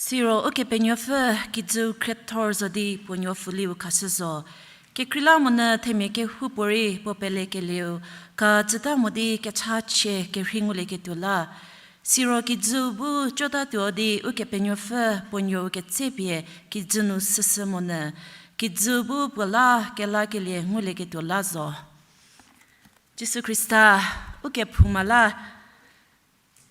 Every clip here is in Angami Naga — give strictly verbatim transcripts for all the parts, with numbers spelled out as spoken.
Siro Ukepenuopfü kijüu khriethor zo di puo nuopfü liu khashü zo. Kekreilamonyü themia kehoupuorei puo pelekelieu, kajüta mo di kechachie kerhei ngulieketuo la. Siro kijüu bu cotatuo di Ukepenuopfü puo nuou ketsepie kijü nu süsü monyü, kijüu bu puo la kelakelie ngulieketuo la zo. Jisu Khrista, ukephouma la,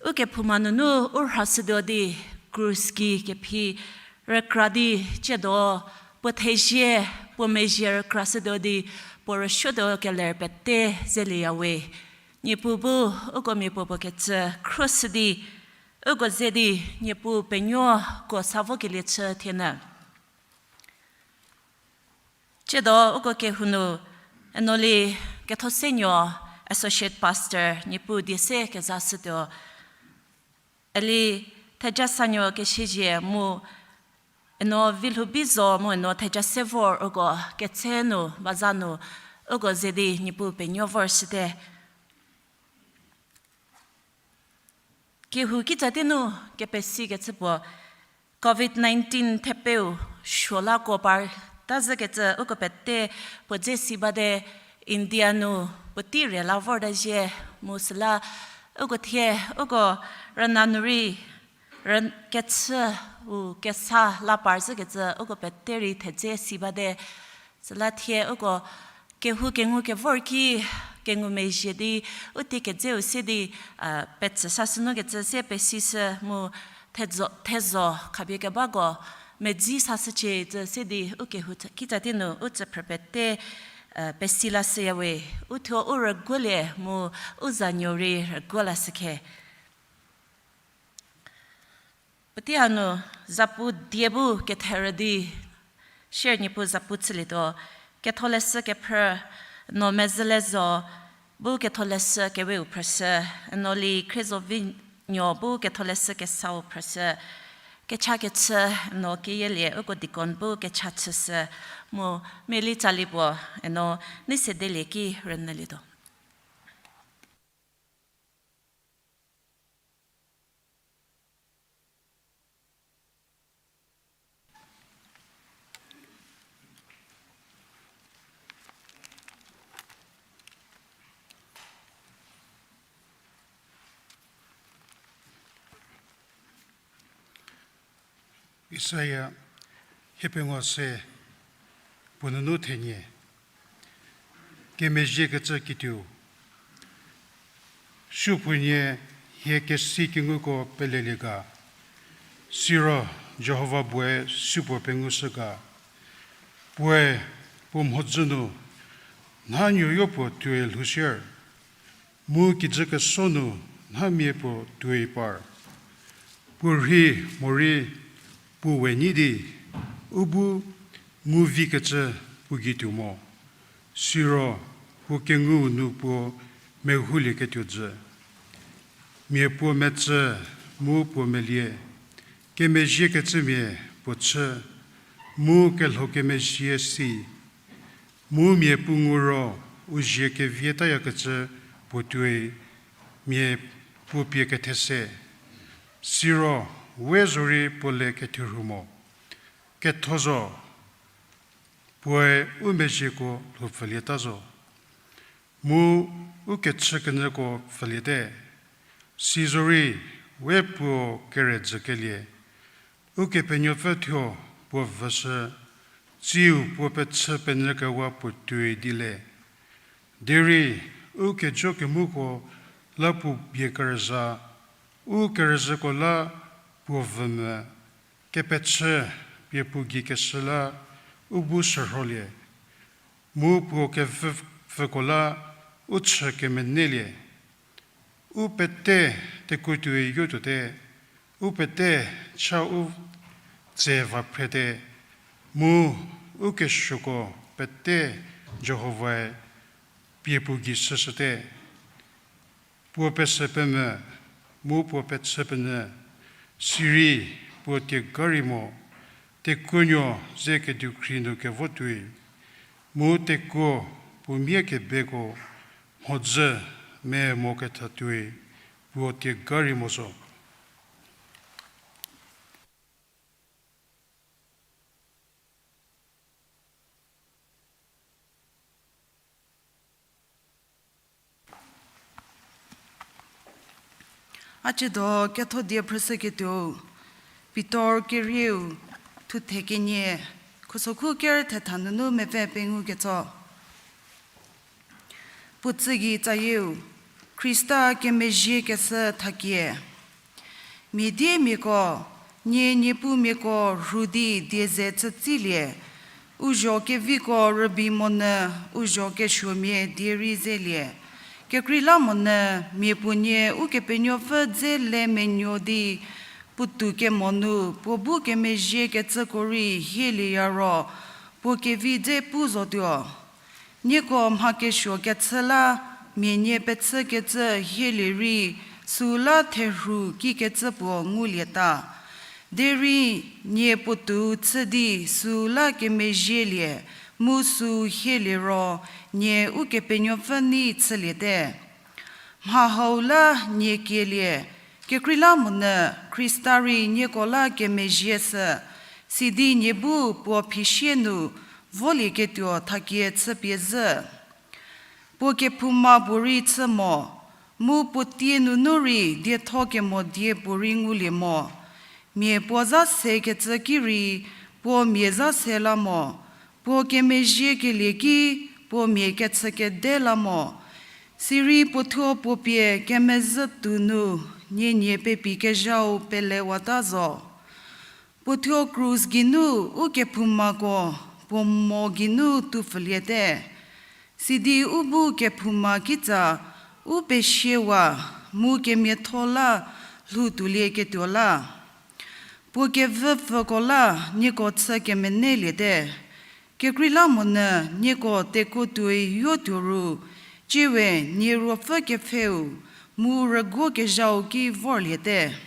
ukephouma nunu u rhashütuo di krus ki kephi rükra di tsiedo, puo thezie, puo mezhie rükrashütuo di puo rüsuotuo keler pete zelieyawe. Niepuu bu uko mia puo puo kecü khruoshü di, uko ze di, Niepuu penuoko sa vokelie chü thienyü. Tsiedo uko kehou nu, Enoli Kethosenuo, Associate Pastor, Niepuu die se kezashütuo. Eli Thejasanuo Kesiezie mu Eno Vilhoubi zo mu Eno Thejasevor uko ketse nu, baza nu, uko ze di Niepuu penuo vorshüte. Kehou kitsatie nu kepesikecü puo, covid nineteen thepeu suo la kuo par ta zhükecü uko pete puo dze si bate, India nu puotei re la vorta zhie, mu süla uko thie, uko rüna nu rei, rü-, kechüu kesa la par zhükecü uko pete rei thedze si bate. Süla thie uko kehou kengu kevor ki, kengumezhie di, u tie kedzeu se di, a, petsü sashü nukecü se pesishü mu thezo, thezo khapie kebako medzi sashücie cü se di u kehou kitsatie nu u tsüphrü pete, a, pesi lashüyawe, uthuo u rüguolie mu u zanuo rei rüguo lashü khe. Puotei hanu zapu die bu ketherü di, share Niepuu zapu chülietuo, Ketholeshü kephrü, no Mezülezo, bu Ketholeshü keweu phrüshü, Enoli Khriezovinuo bu Ketholeshü kesau phrüshü, kecha kechü, no Keyielie uko deacon bu kecha chüshü, mu meli tsali puo, eno nei sedelie ki rünyülietuo. Isaia hiepengou se puo nunu thenie. Kemezhiekecü kituo. Supuonie hie kesi kenguko pelelie ga, siro Jihova puoe supuo pengushü ga? Puoe puo mhodzü nu nha nuoyo puo tuoi lhoushie, mu kijü keso nu nhamia puo tuoi par. Puo rhei morei puo we nyi di, u bu nguvikecü puo gei tuo mo, siro puo kengu nu puo mehoulieketuo jü. Mia puo metsü mu puo melie, kemezhiekecümia puo chü, mu kelho kemezhie si, mu mia puo ngu ro u zie kevietayakecü puo tuoi mia puo pie kethese. Siro we zorei puo le kethurhu mo, ketho zo, puoe u mezhieko lhoupfülieta zo, mu u kechükenyüko pfüliete. Sizorei we puo kerüdzükelie, Ukepenuopfü thuo puo vüshü, tsiu puo pechü penyükewa puo tuoi di le. Derei u kejo kemuko la puo bie kerüza, u kerüzhüko la puo vü mvü, kepechü pie puo gei keshü la u bu shürholie, mu puo kevüpfüko la u chü kemenelie. U pete tekuo tuoi yotuote, u pete cha u tse va phrete, mu u kesuoko pete Jihovae pie puo gei shüshüte. Puo pesü pemvü, mu puo pechü penyü, sirei puo tiega rei mo, tekuonuo ze kedukhri nu kevo tuoi, mu tekuo puo mia kebeko mhodzü me mo ketha tuoi, puo tiega rei mo zo. A ciedo ketho die phrüshüketuou, Pitor kerieu, thuthe kenie, khusokhu ker thetha nunu mepfü pengou ketso. Puo tsügei tsayieu, Khrista kemezhie keshü thakie. Mia die miako, nie niepu miako rhu di die ze chütsilie, u zho keviko rübei monyü, u zho kesuomia die rei zelie. Kekreilamonyü mia puo nie Ukepenuopfü dze le menuo di, puotou kemo nu puo bu kemezhie kecüko rei hielieya ro, puo kevi dze pu zotuo. Nieko mha kesuo kechü la, mia nie pechükecü hielie rei, süu la therhu kikecü puo ngulieta. Derei nie puotou chü di süu la kemezhielie, mu süu hielie ro, nie Ukepenuopfü nei chüliete. Mha hau la nie kielie, kekreilamonyü Khrista rei nieko la kemezhie shü, sidi nie bu puo phisie nu volieketuo thakie chüpie zhü. Puo kephouma puorei chü mo, mu puo tie nunu rei dietho kemo die puorei ngulie mo. Mia puo za sekecü ki rei, puo mia za se la mo, puo kemezhiekelie ki, puo mia kechükede la mo. Sirei puothuo puo pie kemezhütuo nu, nienie pepi kezhau pelewata zo. Puothuo krus geinu Ukephoumako puo mo geinu tupfüliete. Sidi u bu kephouma kitsa u pesiewa mu kemiatho la lhou tuolieketuo la. Puo kevüpfüko la nieko chü kemeneliete. Kekreilamonyü nieko tekuo tuoi yotuo ru, tsiewe nie ruopfü kepfheu mu rüguo kezhau ki vorliete.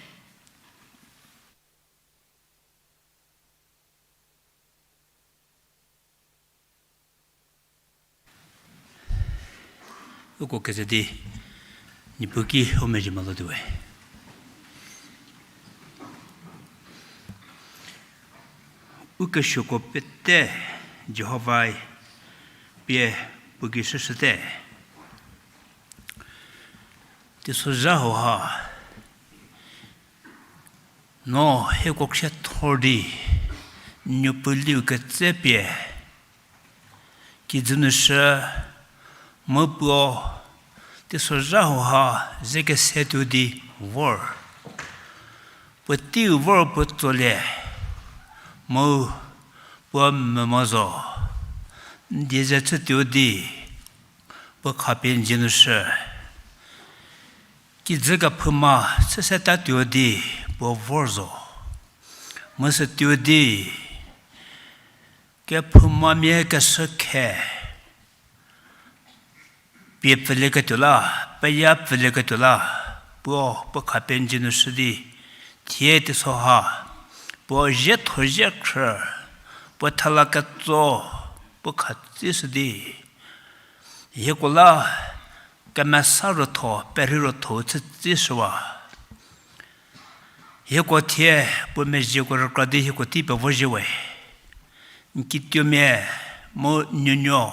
Uko keze di, Niepuu ki u mezhie molotuo we. Ukesuoko pete Jihovae pie puo gei shüshüte. Teisozha hauha no hieko khriethor di, n nuopuu liu ketse pie kijü nu shü, mu puo teisozha hauha ze kese tuo di vor. Puoteiu vor puo tsolie, mu puo memo zo. N die ze chütuo di, puo khapie n dzie nu shü. Kijü kephouma chü setatuo di puo vor zo. Mu sütuo di, kephoumamia keshü khe pie pfülieketuo la, peya pfülieketuo la, puo, puo khapie n dzie nu shü di, thie teisozha, puo zietho zie khrü, puo thela ketso, puo khatsishü di, hieko la kemesa ruotho, perhei ruotho chütsishüwa. Hieko thie puo mezhieko rükra di hieko tei pevozhie we. N kituomia mu n nuonuo,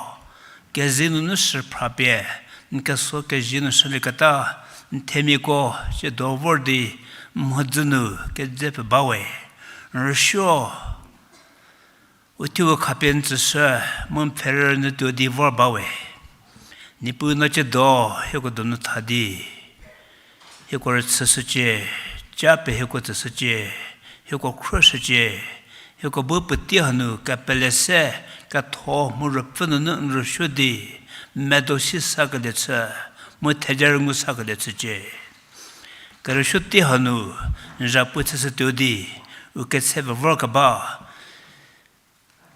keze nunu shü phra pie, n keso kezie nu shülieketa, n themiako tsiedo vor di, n mhodzü nu kedze pie ba we. N rüsuo, u thuo khapie n tsüshü, mu n pfherü nu tuo di vor ba we. Niepuu no tsiedo, hieko donu tha di, hieko rüchüshücie, ca pie hieko tsüshücie, hieko khrüshücie, hieko bu puotei hanu kepele se, ketho mu ruopfü nunu n rüsuo di, medo si sakelie chü, mu theja rünyü sakelie chücie. Kerüsuo tei hanu, n zhapu chüshütuo di, u ketse pie vorkeba,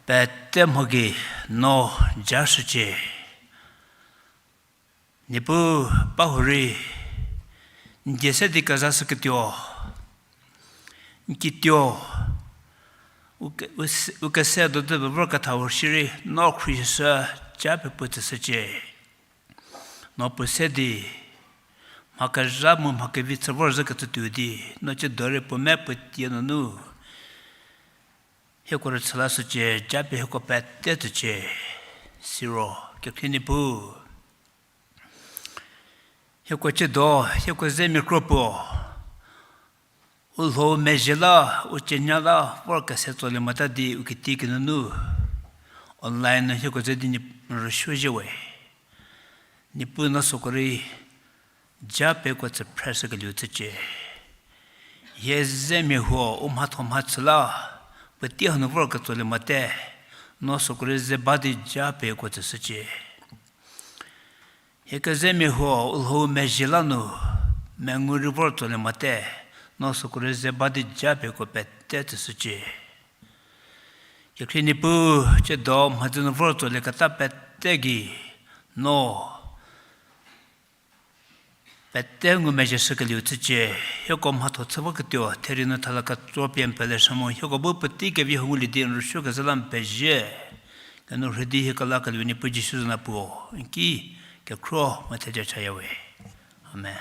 pete mho gei no jashücie. Niepuu, ba hurei, n die se di kezashüketuo, n kituo, u ke-, u se-, u kese dodü pie vorkethau shierei no khruohishü, ca pie puo tsüshücie. No puo se di, mha kezha mu mha kevi chü vorzhükecü tuo di, no tsiedo rei puo me puo tie nunu hieko rüchü lashücie, ca pie hieko pete tsücie. Siro, kekhrie Niepuu, hieko tsiedo, hieko zemia kro puo, U lhou mezhie la, u cenya la vor kese tsolie mota di u kiti kinunu online nu hieko ze di n rüsuo zhie we. Niepuu no süko rei ja pekuo tsü phreshükelieu chücie. Hie zemia huo u mhatho mhachü la, puotei hanu vor ketsolie mote, no süko rei ze ba di ja pekuo tsüshücie. Hie kezemia huo u lhou mezhie la nu, mengu rei vor tsolie mote, no süko rei ze ba di ja pekuo pete tsüshücie. Kekhrie Niepuu, tsiedo mhodzü nu vor tsolieketa pete gei, no pete ngumezhie shükelieu chücie. Hieko mhatho chü voketuo, therie nu thala ketso pie n pele sha mu, hieko bu puotei kevi huo ngulie di n rüsuo kezhü la n pezie. Kenu rhü di hie kelakelieu Niepuu Jisu za nu puo, n ki kekhruo mu theja chaya we. Amen.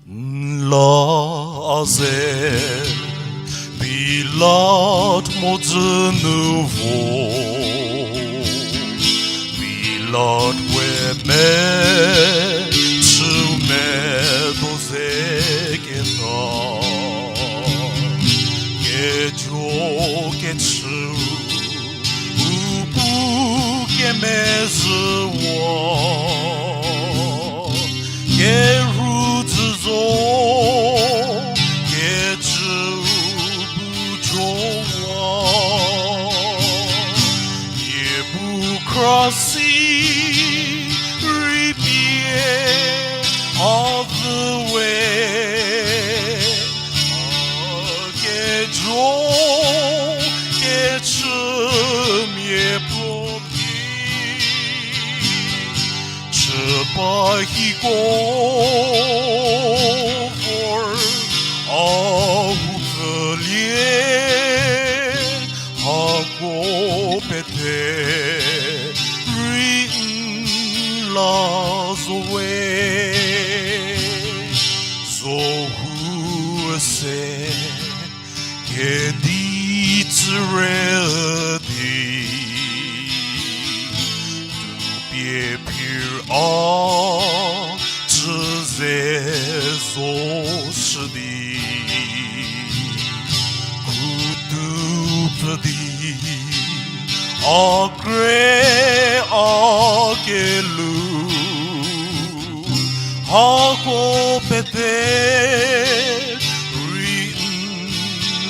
N la a ze Pilat mhodzü nu vo, Pilat we mechüu medo zeketa, kejo kechüu u pu kemezhüwa, kerhu dzü zo, kecüu bu jowa. Niepuu khra si rei pie a vü we, a kejo kechümia puo pie, chü pa hiko vor a hu pfülie, hako pete rei n la zo we. Zo hu se kedi tsüre di, tupie phir a chü ze zo shü di, khutu pfü di, a kre a kelu, hako pete rei n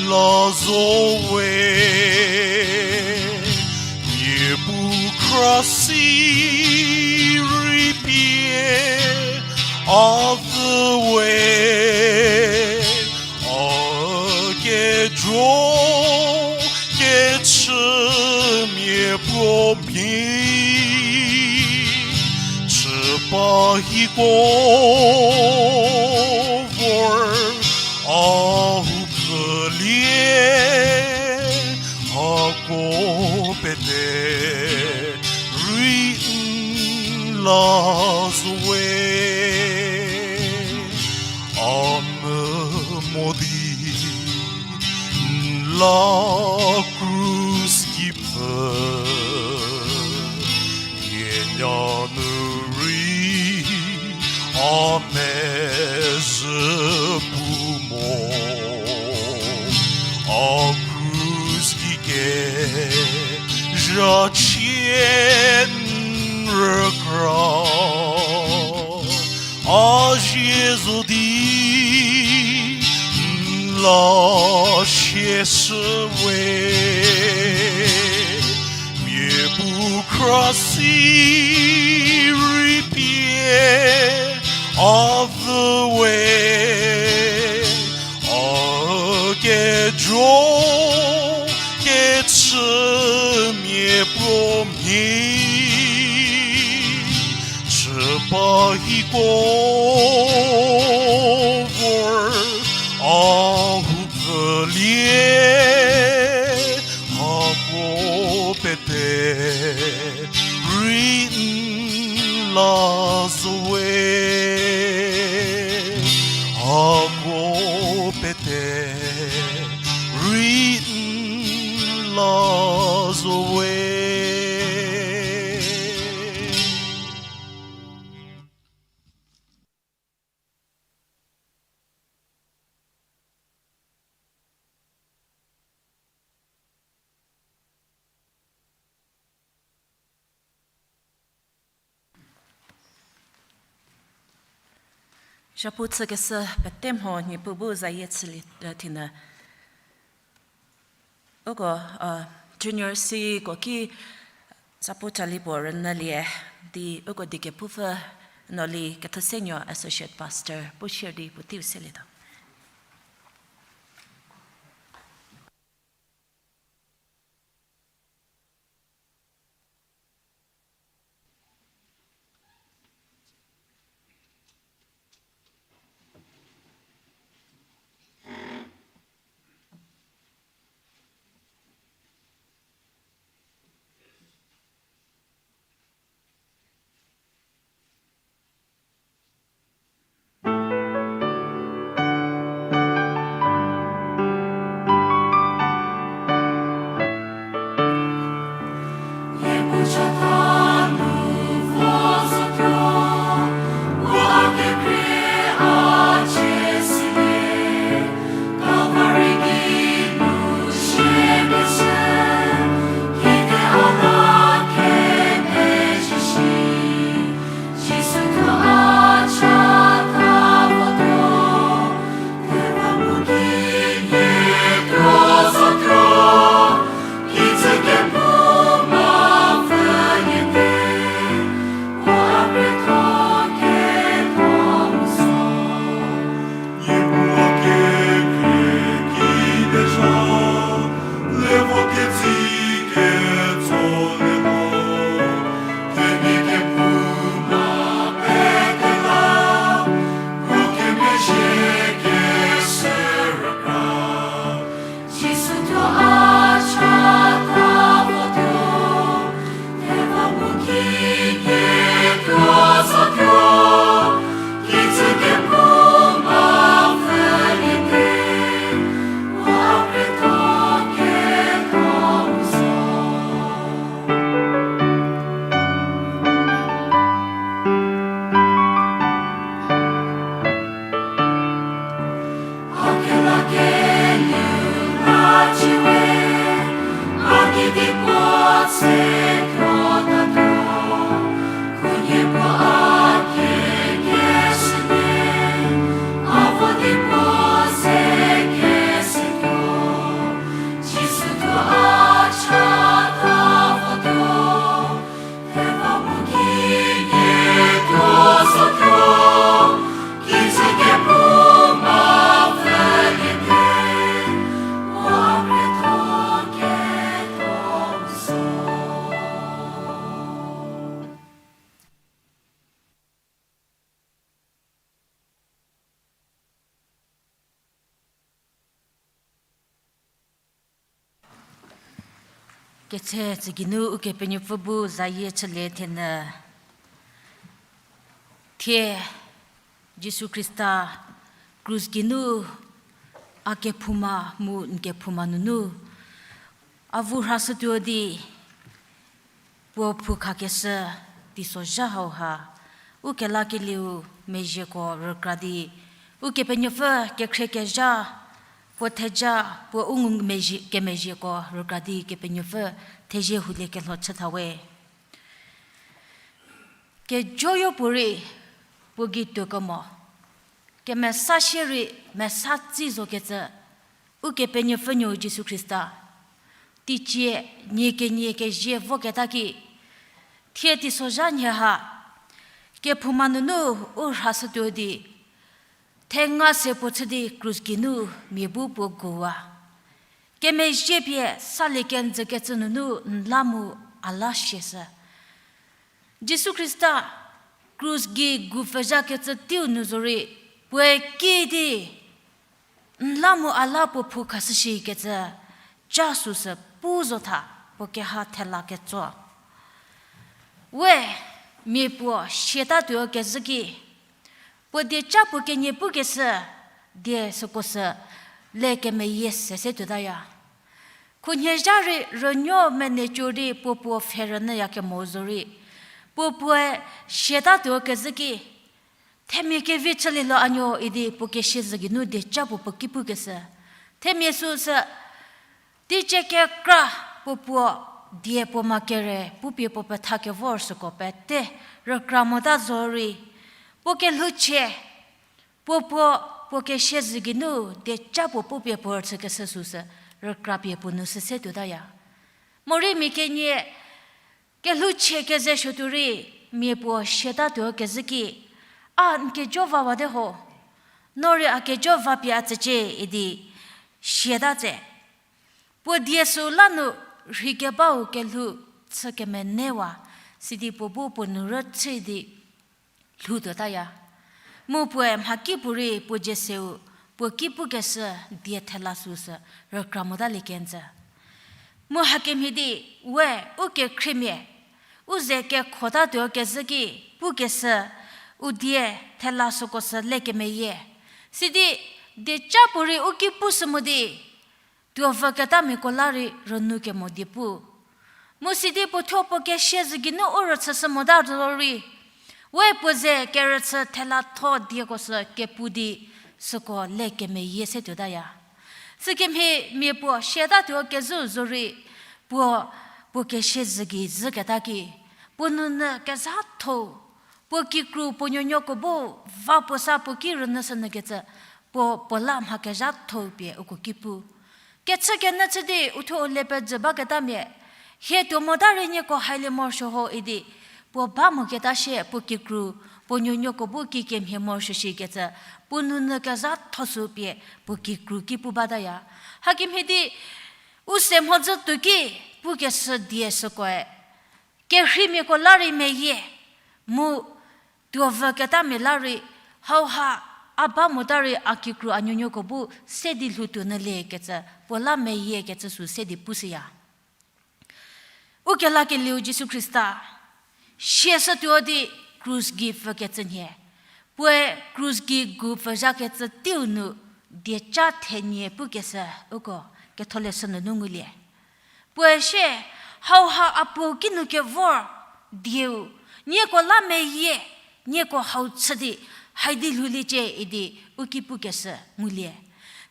la zo we. Niepuu khra si rei pie a vü we, a kejo kechümia puo mhie, chü pa hiko vor a hu pfülie, hako pete rei n la zo we. A mu mo di n la krus ki pfü, hie nya nu rei a mezhü pu mo. A krus ki kezha chie n rükra, a zie zo di n la sieshü we. Mia bu kra si rei pie a vü we, a kejo kechü mia A hiko vor a hupfülie, hako pete rei n la zowe, hako pete rei n la zowe. Zhapu chükeshü pete mho Niepuu bu zayie chülie, eh, thinü. Uko, uh, Junior Cko ki zapu cali puo rünyülie di uko dikepufü Noli Kethosenuo Associate Pastor pu share di puoteiu selietuo. Ketse tsü geinu Ukepenuopfü bu zayie chülie thenü. Thie Jisu Khrista krus geinu a kephouma mu n kephouma nunu a vu rhashütuo di puo phoukhakeshü teisozha hauha, u kelakelieu mezhieko rükra di, Ukepenuopfü kekhrekezha, puo theja, puo u ngumezhie, kemezhieko rükra di Kepenuopfü thezie hulie kelho chü thawe. Kejoyo puorei puo gei tuokemo, kemesa shierei mesa tsi zokecü, Ukepenuopfü nuo Jisu Khrista, teicie nie kenie kezie voketa ki, thie teisozha nhie ha, kephouma nunu u rhashütuo di, thenga se puo chü di krus geinu mia bu puo guwa. Kemezhie pie salie kenjükecü nunu n la mu a la siashü. Jisu Khrista, Krus gei gu pfhüzhakecü teiu nu zorei, puoe kidi n la mu a la puo phou khashüshikecü ca süsü pu zo tha, puo keha thela ketso. We, mia puo siatatuo kezhü ki, puo dieca puo kenie pukeshü, die süko sü le kemeyie se se tuotaya. Khunhie zha rei rünuo menei cü di puo puo pfhe rünyüyakemo zorei, puo puoe siatatuo kezhü ki, themia kevi chülielo a nuo idi puo kesia zhü geinu dieca puo puo ki pukeshü. Themia süsü, teicie kekra puo puo die puo ma kere pupie puo petha kevor süko pete rükra mota zorei, puo kelhouchie, puo puo, puo kesia zhü geinu dieca puo pupie puo rüchükeshü süsü rükra pie puo nu sü se tuotaya. Morei mia kenie kelhouchie keze suotuo rei, mia puo siatatuo kezhü ki, a n kejo vawate ho, no rei a kejo vapie a tsücie idi siata tse. Puo die süu la nu rheikebau kelhou chü kemenewa, sidi puo bu puo nu rüchü di lhou tuotaya. Mu puoe mhakipuorei puo dzie seu puo ki pukeshü die thela süsü rükra motalie kenjü. Mu hakemhie di, we, u kekhriemia, u ze kekhotatuo kezhü ki pukeshü, u die thela süko sü le kemeyie. Sidi dieca puorei u ki pushü mo di, tuo vüketamiako la rei rünu kemo die pu. Mu sidi puo thuo puo kesia zhü geinu u rüchüshü mota zorei, we puo ze kerüchü thelatho dieko sü kepu di süko le kemeyie se tuotaya. Sükemhie mia puo siatatuo kezhü zorei, puo, puo kesia zhü gei zhüketa ki, puo nounyü kezhatho, puo kikru puo nuonuoko bu va puo sa puo ki rünyüshünyükecü, puo, puo la mha kezhatho pie uko ki pu. Kechükenyü chü di uthuo u le pejü baketamia, hie tuo mota rei nieko hailie morosuo ho idi, puo ba moketa sie puo kikru, puo nuonuoko bu kikemhie morosuo shikecü, puo nounyü kezhatho sü pie puo kikru ki pu bataya. Hakemhie di, u se mhodzü tuo ki pukeshü die sükoe, kerheimiako la rei meyie, mu tuo vüketamia la rei, hauha a ba mota rei a kikru a nuonuoko bu se di lhou tuonyüliekecü, puo la meyiekecü sü se di pushüya. Ukelakelieu Jisu Khrista, siashütuo di krus gei pfükecü nhie, puoe krus gei gu pfhüzhakecü teiu nu dieca thenie pukeshü uko Ketholeshü nunu ngulie. Puoe sie, hauha a puo kinu kevor dieu, nieko la meyie, nieko hau chü di, haidi lhouliecie idi u ki pukeshü ngulie.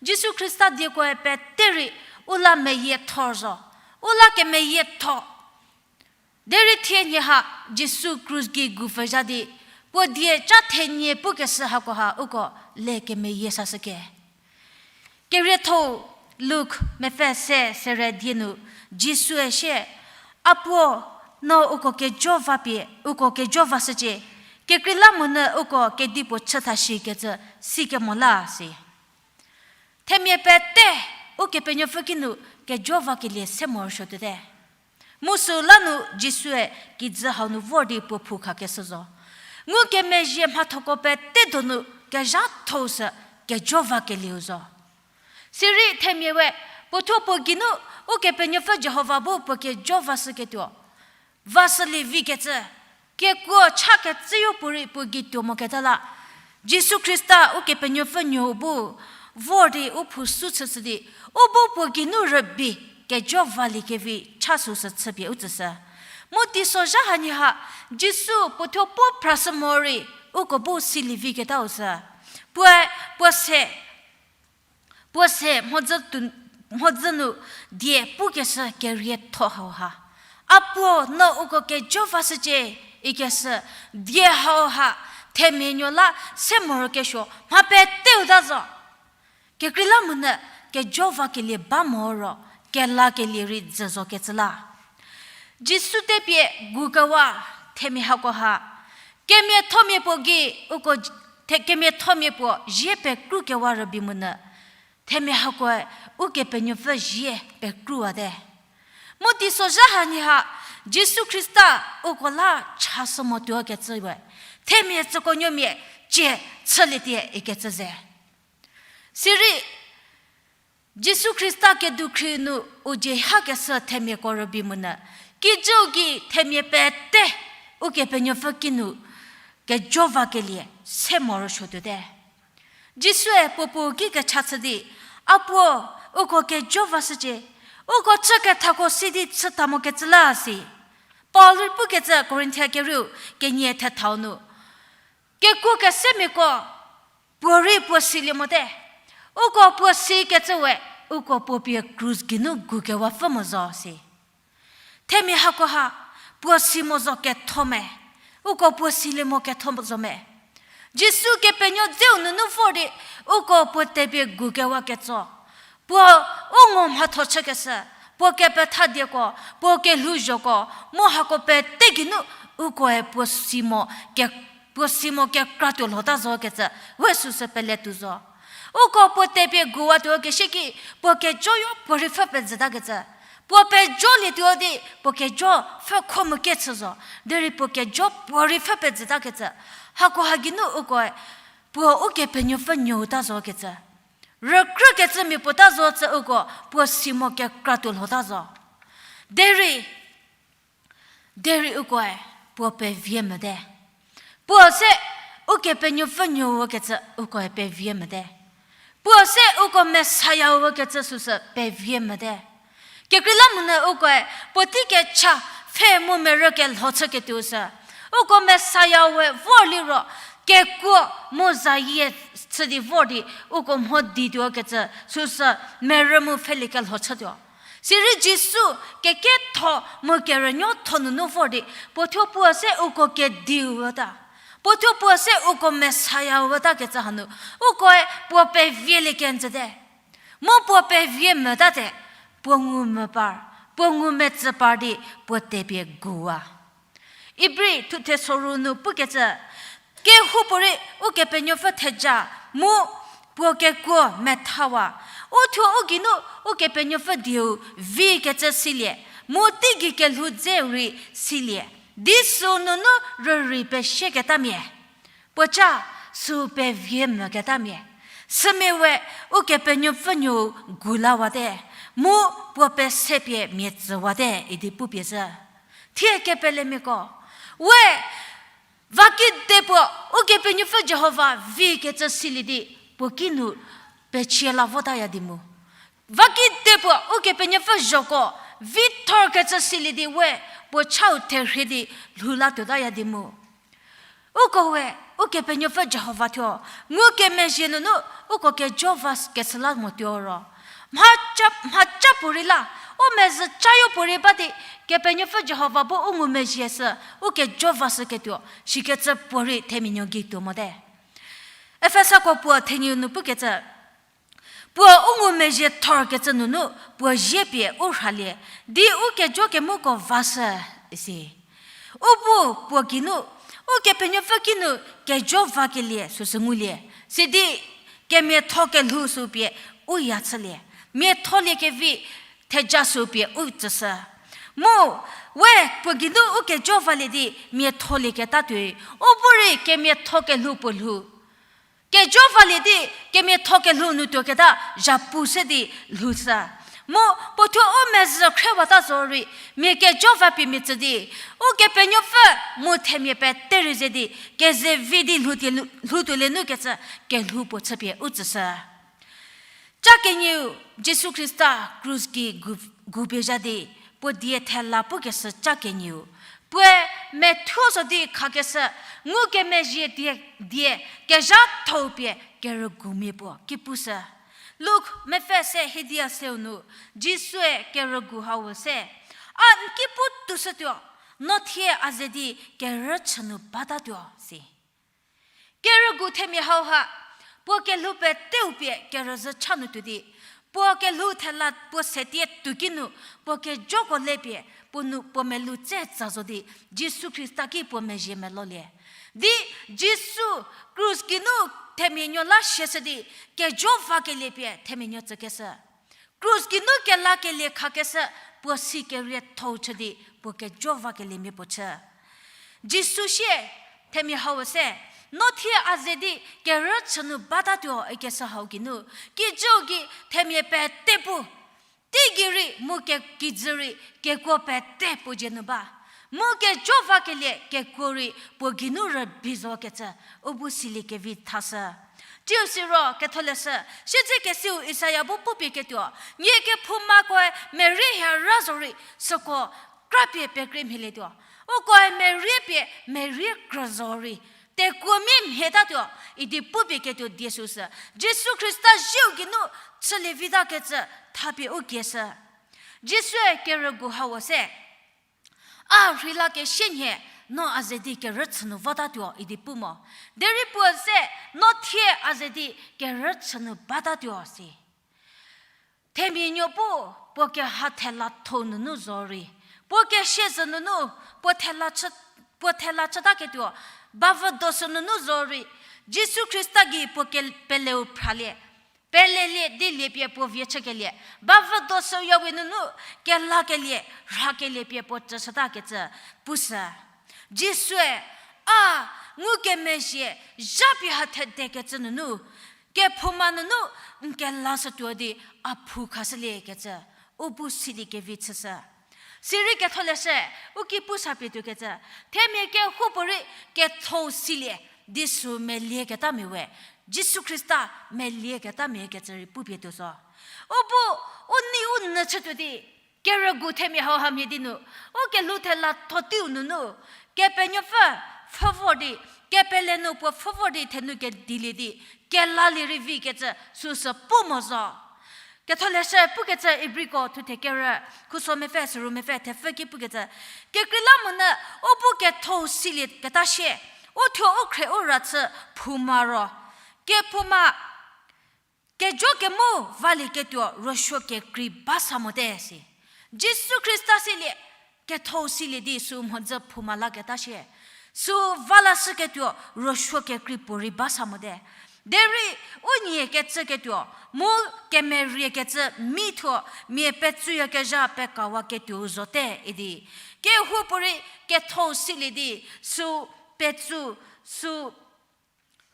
Jisu Khrista diekoe pete rei u la meyietho zo, u la kemeyietho. Derei thie nhie ha Jisu krus gei gu pfhüzha di, puo dieca thenie pukeshü hakoha uko le kemeyie sashüke. Kerietho Luk mepfü se sere die nu Jisue sie, a puo, no uko kejo vapie, uko kejo vashücie, kekreilamonyü uko kedipuo chüthashikecü sikemo la si. Themia pete Ukepenuopfü kinu kejo vakelie se morosuo tuote. Mu süu la nu Jisue kijü hau nu vor di puo phou khakeshü zo. Ngukemezhie mhathoko pete donu kezhatho sü kejo vakelieu zo. Sirei themia we puothuo puo geinu Ukepenuopfü Jihova bu puo kejo vashüketuo, vashülie vikecü, kekuo cha kecüyo puorei puo gei tuo moketa la, Jisu Khrista Ukepenuopfü nuou bu vor di u phou sü chüshü di, u bu puo geinu rübei kejo valie kevi cha süsü chüpie u tsüshü. Mu teisozha hanhie ha, Jisu puothuo puo phrashü morei uko bu silie viketau sü. Puoe, puo se, puo se mhodzü tu, mhodzü nu die pukeshü kerietho hauha, a puo, no uko kejo vashücie, ikeshü die hauha, themia nuo la se morokesuo mha peteu ta zo. Kekreilamonyü kejo vakelie ba moro, kelakelie rei dzü zokecü la. Jisu tepie gukewa themia hakoha, kemiathomia puo gei uko, the, kemiathomia puo zie pekrukewa rübei monyü, themia hakoe Ukepenuopfü zie pekruwate. Mu teisozha hanhie ha, Jisu Khrista uko la chashü mo tuokecü we, Themia tsüko nuomia cie chülietie ikecü ze. Sirei, Jisu Khrista kedukhri nu u dzie hakeshü themiako rübei monyü, kijüu gei themia pete Ukepenuopfü kinu kejo vakelie se morosuo tuote. Jisue puo puo ki kecha chü di, A puo, uko kejo vashücie, uko chü kethako si di chüta mokecü la si. Paul rei pukecü Korinthia kerieu kenie thethau nu, kekuo kesemiako puorei puo silie mote. Uko puo sikecü we, uko puo pie krus geinu gukewapfü mo zo si. Themia hakoha puo si mo zo ketho me, uko puo silie mo ketho zo me. Jisu kepenuo dzeu nunu vor di, uko puo tepie gukewaketso. Puo u ngo mhatho chükeshü, puo kepethadieko, puo kelhouzhoko, mu hako pete geinu ukoe puo si mo ke, puo si mo kekra tuo lhota zo kecü, we süsü peletuo zo. Uko puo tepie guwa tuo keshü ki, puo kejoyo puorei pfhü pezütakecü. Puo pejolietuo di, puo kejo pfhü kho mu kechü zo. Derei puo kejo puorei pfhü pezütakecü. Hakoha geinu ukoe puo Ukepenuopfü nuouta zo kecü. Rükrükecü mia puota zo cü uko puo si mo kekra tuo lhota zo. Derei, derei ukoe puo pevie mote. Puo se Ukepenuopfü nuou kecü ukoe pevie mote. Puo se uko Messiah-u kecü süsü pevie mote. Kekreilamonyü ukoe puotei kecha pfhe mu merü kelho chüketuo sü, uko Messiah we vor liro, kekuo mu zayie chü di vor di, uko mho dituo kecü süsü merü mu pfhelie kelho chütuo. Sirei Jisu keketho mu kerünuotho nunu vor di, puo thuo puo se uko kediu ta. Puo thuo puo se uko Messiah-u ta kecü hanu, ukoe puo pevielie kenjüte. Mu puo pevie motate, puo ngumvü par, puo ngumetsü par di, puo tepie guwa. Ibri thuthe soru nu pukecü, kehoupuorei Ukepenuopfü theja mu puo kekuo methawa. U thuo u geinu Ukepenuopfü dieu vikecü silie, mu teigei kelhou dzeu rei silie, di sü nunu rürei peshüketamia. Puoca sü pevie moketamia. Sümia we Ukepenuopfü nuou gulawate, mu puo pesepie mia tsüwate idi pupie zhü. Thie kepelemiako, we vakide puo Ukepenuopfü Jihova vikecü silie di puo kinu pechie la votaya di mu. Vakide puo Ukepenuopfü zhoko vithorkecü silie di we puo chau therhie di lhou la tuotaya di mu. Uko we Ukepenuopfü Jihova thuo ngukemezhie nunu uko kejo va keshü la motuo ro, mhaca, mhaca puorei la, u mezhü cayo puorei ba di, Kepenuopfü Jihova bu u ngumezhie sü, u kejo vashüketuo, shikecü puorei themia nuo gei tuo mote. Efesako puo thenieu nu pukecü, puo u ngumezhie thorkecü nunu puo zie pie u rhalie, di u kejo kemuko vashü, isi. U bu puo geinu, Ukepenuopfü kinu kejo vakelie süsü ngulie, sidi kemiatho kelhou sü pie u ya chülie, miatholie kevi theja sü pie u tsüshü. Mu, we puo geinu u kejo valie di miatholieketa tuoi, u bu rei kemiatho kelhou puo lhou. Kejo valie di kemiatho kelhou nu tuoketa zhapu se di lhoushü. Mu puo thuo u mezhü khriewata zorei, mia kejo va pie mia tsü di, Ukepenuopfü mu themia pete rei ze di, kezevi di lhou tuolie nu kecü kelhou puo chüpie u tsüshü. Ca kenieu, Jisu Khrista krus gei gu, gupie zha di, puo die thela pukeshü ca kenieu, puoe methuo zo di khakeshü, ngukemezhie die, die kezhathou pie kerügumia puo ki pushü. Luk mepfü se hidia seu nu, Jisue kerügu hau se, A n ki pu toushütuo, no thie a ze di kerüchü nu batatuo, si. Kerügu themia hauha, puo kelhou peteu pie kerüzhü cha nu tuo di, puo kelhou thela puo setie tuoki nu, puo kejoko lepie, puo nu puo melou tse tsa zo di, Jisu Khrista ki puo mezhie melolie. Di Jisu krus geinu themia nuo la siashü di, kejo vakelie pie themia nuo tsükeshü. Krus geinu kelakelie khakeshü, puo si keriethou chü di puo kejo vakeliemia puo chü. Jisu sie, Themia hau se, no thie a ze di kerüchü nu batatuo ikeshü hau geinu, kijüu gei themia pete pu, teigei rei mu ke-, kijü rei kekuo pete puo dzie nu ba. Mu kejo vakelie kekuo rei puo geinu rübei zokecü, u bu siliekevi thashü. Tsiu siro ketholeshü, siedzekesiu Isaia bu pupie ketuo, nie kephoumakoe merie hie ra zorei süko krapie pekrie mhielietuo. Ukoe merie pie merie krü zorei tekuomia mhietatuo, idi pupie ketuo die süsü. Jisu Khrista zieu geinu chülievitakecü thapie u kieshü. Jisue kerügu hau se, a rheilakesie nhie, no a ze di kerüchü nu vatatuo idi pu mo. Derei puo se, no thie a ze di kerüchü nu batatuo si. Themia nuo bu, puo keha thela tho nunu zorei, puo kesiezü nunu, puo thela chü-, puo thela chütaketuo, bavüdo sü nunu zorei, Jisu Khrista gei puo ke-, peleu phralie, pelelie di lie pie puo vie chükelie, bavüdo sü yawe nunu, kelakelie, rhakelie pie puo tsüshütakecü, pushü. Jisue, a, ngukemezhie, zhapie ha thedekecü nunu, kephouma nunu, n kelashütuo di, a phou khashüliekecü, u bu siliekevi chüshü. Sirei ketholeshü, u ki pu sapie tuokecü, themia kehoupuorei ketho silie, di sü melieketamia we, Jisu Khrista melieketamia kecü rei pupie tuo zo. U bu, u nei u nyü chütuo di, kerügu themia hauha mhie di nu, u kelhou thela tho teiu nunu, Kepenuopfü pfhü vor di, kepele nu puo pfhü vor di thenu kedilie di, kelalie rei vikecü süsü pu mo zo. Ketholeshü pukecü Ibriko thuthe kerü, khuso mepfü, süru mepfü, thepfü ki pukecü, kekreilamonyü u bu ketho silieketa shie, u thuo u khrie u ra chü phouma ro, kephouma kejo kemo valieketuo ruosuo kekrei ba sa mote si. Jisu Khrista silie, ketho silie di sü mhodzü phouma laketa shie, sü va lashüketuo ruosuo kekrei puorei ba sa mote. Derei u nie kecüketuo, mu kemeriekecü mi thuo mia petsuyakezha pekawaketuo zote idi. Kehoupuorei ketho silie di sü petsu, sü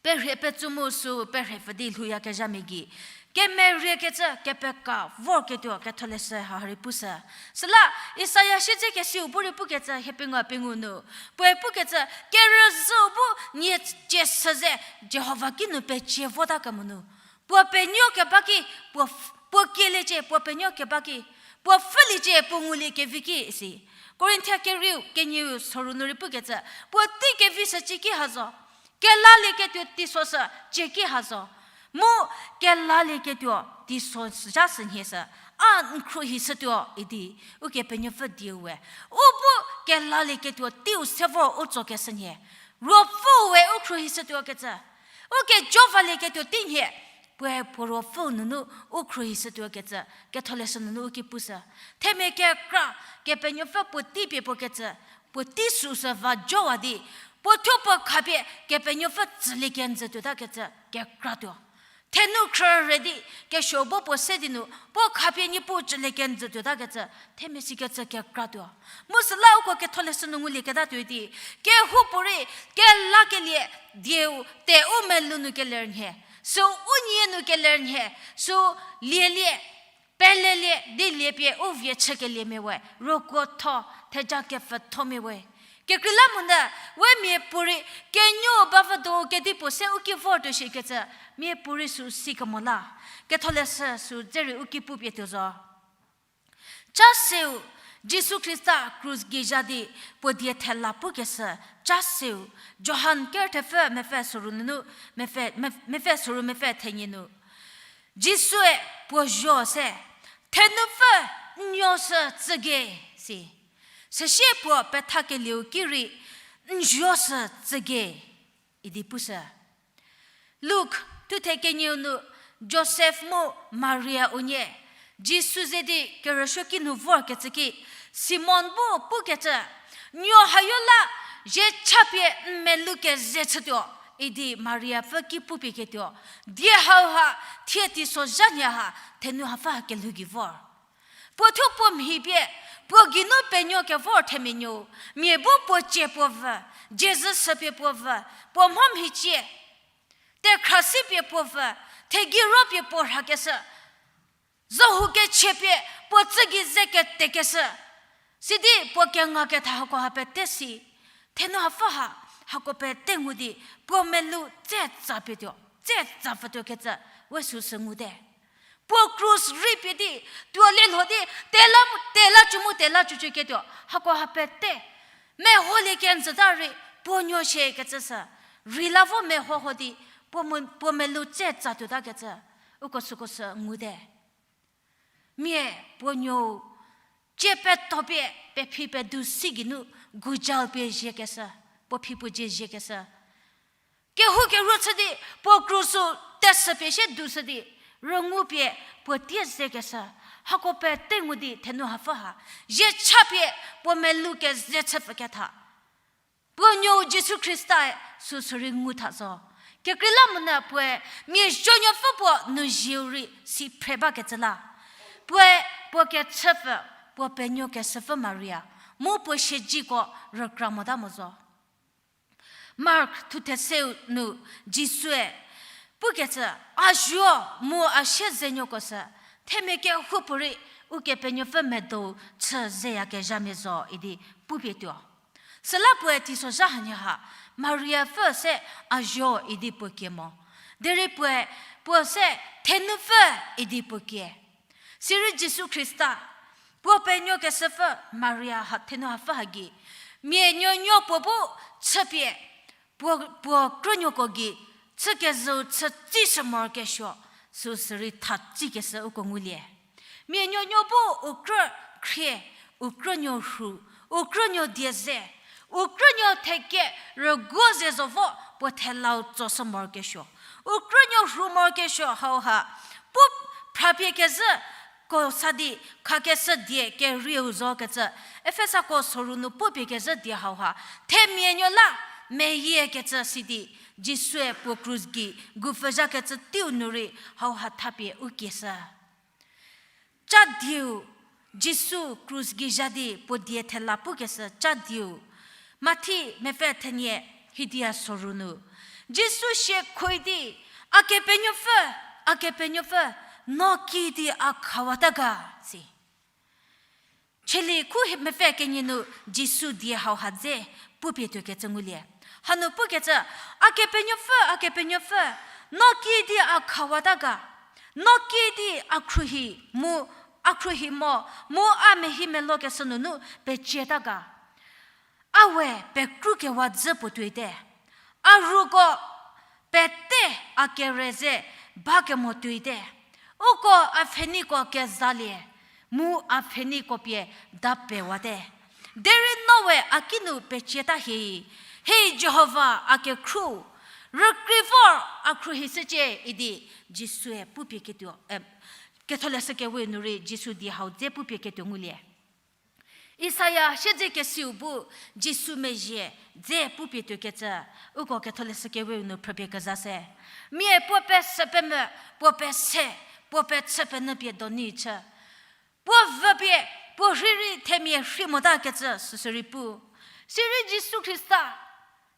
perhie petsu mu sü perhie pfü di lhouyakezhamia gei, kemeriekecü kepeka vorketuo ketholeshü ha rei pushü. Süla Isaia siedzekesiu bu rei pukecü hiepengou pengou nu, puoe pukecü, kerüzhüu bu nie cie sü ze Jihova kinu pecie votakemo nu, puo penuo keba ki, puo, puo kieliecie, puo penuo keba ki, puo pfhüliecie, puo nguliekevi ki isi. Korinthia kerieu kenieu soru nu rei pukecü, puo tei kevishücie ki ha zo, kelalieketuo teiso shücie ki ha zo, mu kelalieketuo teiso shüzha sünhie sü, a n khruohishütuo idi, Ukepenuopfü dieu we. U bu kelalieketuo teiu se vor u tsokeshü nhie, Ruopfüu we u khruohishütuokecü. U kejo valieketuo tei nhie, puoe puo Ruopfüu nunu u khruohishütuokecü, ketholeshü nunu u ki pushü. Themia kekra, Kepenuopfü puo tei pie puo kecü, puo tei süsü va jowa di, puo thuo puo khapie Kepenuopfü tsülie kenjü tuotakecü kekratuo. Thenu khrüre di, kesuo bo puo se di nu, puo khapie Niepuu tsülie kenjü tuotakecü, themia sikecü kekratuo. Mu süla uko ketholeshü nu ngulieketatuo di, kehoupuorei, kelakelie, dieu, te u melou nu keler nhie, sü u nie nu keler nhie, sü lielie, pelelie di lie pie u vie chükeliemia we, roko tho, theja kepfhü thomia we. Kekreilamonyü, we miapuorei, kenuo bavüdo kedipuo se u ki vortuo shikecü, miapuorei sü sikemo la. Ketholeshü sü dze rei u ki pupie tuo zo. Cha seu, Jisu Khrista krus geizha di puo die thela pukeshü, cha seu, Johan kerü thepfü mepfü soru nunu, mepfü, mepfü soru mepfü thenie nu. Jisue puo zuo se, thenupfü n nuo sü tsügei si. Süsie puo pethakelieu ki rei n zuo sü tsügei idi pushü. Luk thuthe kenieu nu Josef mu Maria unie Jisu ze di kerüsuo ki nu vorkecü ki, Simon bu pukecü, nuo hayo la, ziecha pie n melou keze chütuo, idi Maria pfü ki pupie ketuo, die hauha thie teisozha nhie ha thenu hapfü ha kelhou gei vor. Puo thuo puo mhi pie, puo geinu penuo kevor themia nuou, mia bu puo cie puo vü, Jezü sü pie puo vü, puo mho mhicie, tekhra si pie puo vü, thegiro pie puo rhakeshü, zohu kechie pie puo tsü gei ze ketekeshü, sidi puo kenga ketha hako ha pete si, thenu hapfü ha, hako pete ngu di, puo melou tse tsa pie tuo, tse tsa pfütuo kecü, we süsü ngude. Puo krus rei pie di, tuo le lho di, tela, tela cü mu tela cücü ketuo, hako ha pete, meholie kenjüta rei, puo nuo shie kecü sü, rei la vo meho ho di, puo mu-, puo melou tse tsa tuota kecü, uko süko sü ngude. Mia puo nuou, cie peto pie, pephi pedu si geinu, gujal pie ziekeshü, puo phi puo dzie ziekeshü. Kehoukeru chü di, puo krus-u tesü pie sie dushü di, rüngu pie puo tie zekeshü, hako pete ngu di thenu hapfü ha, zie cha pie puo melou keze chü pfüketha. Puo nuou Jisu Khristae süsü rei ngutha zo. Kekreilamonyü puoe mia zuonuopfü puo nu zieu rei si phre bakecü la. Puoe puo kechüpfü, puo penuokeshüpfü Maria, mu puo siedzeko rükra mota mo zo. Mark thutheseu nu Jisue pukecü, a zuo mu a siezenuoko sü, themia kehoupuorei Ukepenuopfü medou chü zeyakezhamia zo idi pupie tuo. Süla puoe teisozha hanie ha, Mariapfü se a zuo idi puo kie mo. Derei puoe, puo se thenupfü idi puo kie. Sirei Jisu Khrista, puo penuokeshüpfü Maria ha thenu hapfü ha gei, mia nuonuo puo bu chüpie, puo, puo krünuoko gei, chükezhüu chü tsishü morokesuo, süsü rei thatsikeshü uko ngulie. Mia nuonuo bu u krü khrie, u krünuo rhu, u krünuo die ze, u krünuo theke rüguo ze zo vo puo thelau tsoshü morokesuo. U krünuo rhu morokesuo hauha, pu phrapie kezhüko sa di khakeshü die kerieu zokecü, Efesako soru nu pupie kezhü die hauha, themia nuo la meyiekecü sidi, Jisue puo krus gei gupfhüzhakecü teiu nu rei hauha thapie u kieshü. Ca dieu, Jisu krus gei zha di puo die thela pukeshü ca dieu. Mathi mepfü thenie hidia soru nu, Jisu sie khoi di, A Kepenuopfü, A Kepenuopfü, no kidi a khawata ga, si. Cheli khu mepfü kenie nu Jisu die hauha dze pupie tuokecü ngulie. Hanu pukecü, A Kepenuopfü, A Kepenuopfü, no kidi a khawata ga, no kidi a khruohi mu, a khruohi mo, mu a mehi melokeshü nunu pecieta ga. A we pekrukewa dzü puo tuoite. A ruko pete a kere ze bakemo tuoite. Uko a pfheniko kezalie, mu a pfheniko pie dapewate. Derei no we a kinu pecieta hie, He Jihova a kekhru, rükrie vor a khruohi shücie idi Jisue pupie ketuo, e, Ketholeshü Kewe nu rei Jisu die hau dze pupie ketuo ngulie. Isaia siedzekesiu bu Jisu mezhie dze pupie tuokecü, uko Ketholeshü Kewe nu phrüpie keza se. Mia puo pesü pemvü, puo pese, puo pechü penyü pie doni chü, puo vüpie, puo rheirei themia rhei motakecü süsü rei pu. Sirei Jisu Khrista,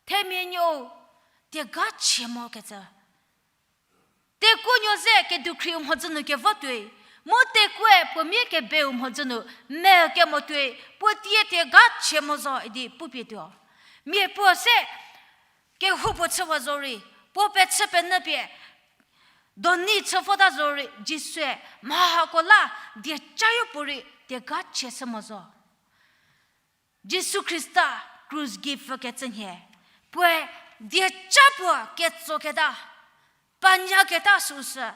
themia nuou, tiega chie mokecü. Tekuonuo ze kedukhriu mhodzü nu kevo tuoi, mu tekuoe puo mia kebeu mhodzü nu me kemo tuoi, puo tie tiega chie mo zo idi pupie tuo. Mia puo se kehoupuo chüwa zorei, puo pechü penyü pie doni chü vota zorei, Jisue mha hako la diecayo puorei tiega chie shü mo zo. Jisu Khrista krus gei pfükecü nhie, puoe dieca puo ketsoketa, panyaketa süsü,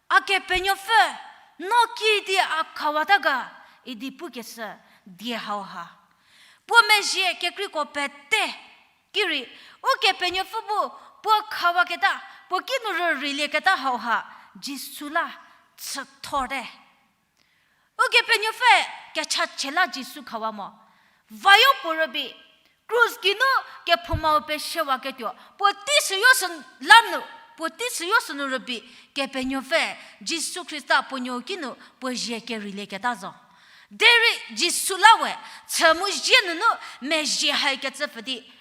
A Kepenuopfü, no kidi a khawata ga, idi pukeshü die hauha. Puo mezhie kekreiko pete, kirei, Ukepenuopfü bu puo khawaketa, puo kinu rüreilieketa hauha, Jisu la chüthorte. Ukepenuopfü kechachie la Jisu khawa mo. Vayo puo rübei, krus geinu kephoumau pesiewaketuo, puotei süyo sü la nu, puotei süyo sünu rübei, Kepenuopfü, Jisu Khrista puo nuou kinu puo zie kereilieketa zo. Derei Jisu la we, chü mu zie nunu mezhie haikecü pfü di,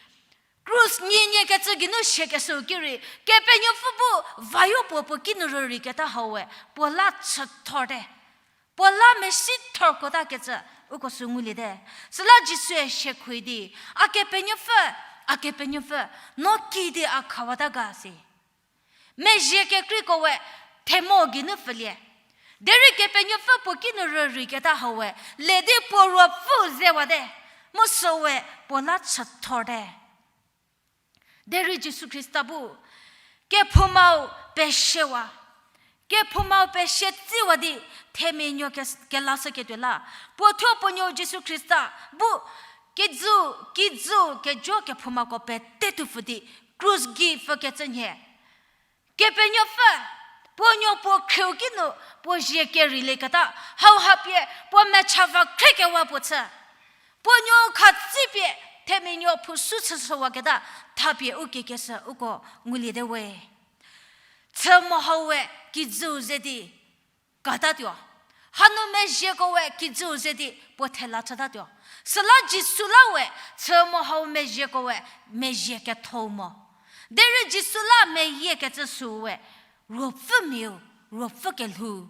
Krus nyinyie kecü geinu siekeshüu ki rei, Kepenuopfü bu vayo puo puo kinu rürei keta hau we, puo la chüthorte. Puo la mesithorkota kecü, uko sü nguliete. Süla Jisue siekhoui di, A Kepenuopfü, A Kepenuopfü, no kidi a khawata ga si. Mezhie kekreiko we themo geinu pfülie. Derei Kepenuopfü puo kinu rürei keta hau we, le di puo ruopfü zewate. Mu sü we puo la chüthorte. Derei Jisu Khrista bu, kephoumau peshiewa. Kephoumau pesie tsiwa di, themia nuo ke-, kelashüketuo la. Puo thuo puo nuo Jisu Khrista bu, kijü, kijü, kejo kephoumako pete tuopfü di, krus gei pfükecü nhie. Kepenuopfü, puo nuo puo khrieu kinu, puo zie kereilieketa, hauha pie, puo mecha va khriekewa puo chü. Puo nuo khatsipie, themia nuo phusu chüshüwaketa, thapie u kiekeshü uko nguliete we. Chü mo hau we kijüu ze di katatuo. Hanu mezhieko we kijüu ze di puo thela chütatuo. Süla Jisu la we, chü mo hau mezhieko we, mezhie kethou mo. Derei Jisu la meyie kecü sü we, ruopfümiau, ruopfü kelhou.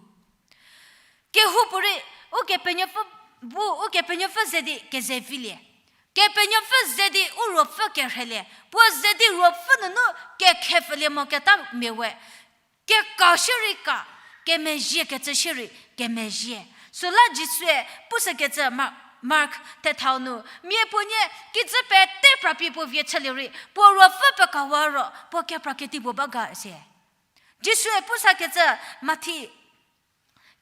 Kehoupuorei, Ukepenuopfü bu, Ukepenuopfü ze di kezevilie. Kepenuopfü ze di u ruopfü kerhelie. Puo ze di ruopfü nunu kekhepfülie moketa mia we. Keka shierei ka, kemezhie kecü shierei kemezhie. Süla Jisue pushükecü Ma-, Mark thethau nu, mia puo nie kijü pete prapie puo vie chülie rei, puo ruopfü pekawa ro, puo kepra kedipuo ba ga sie. Jisue pusakecü Mathi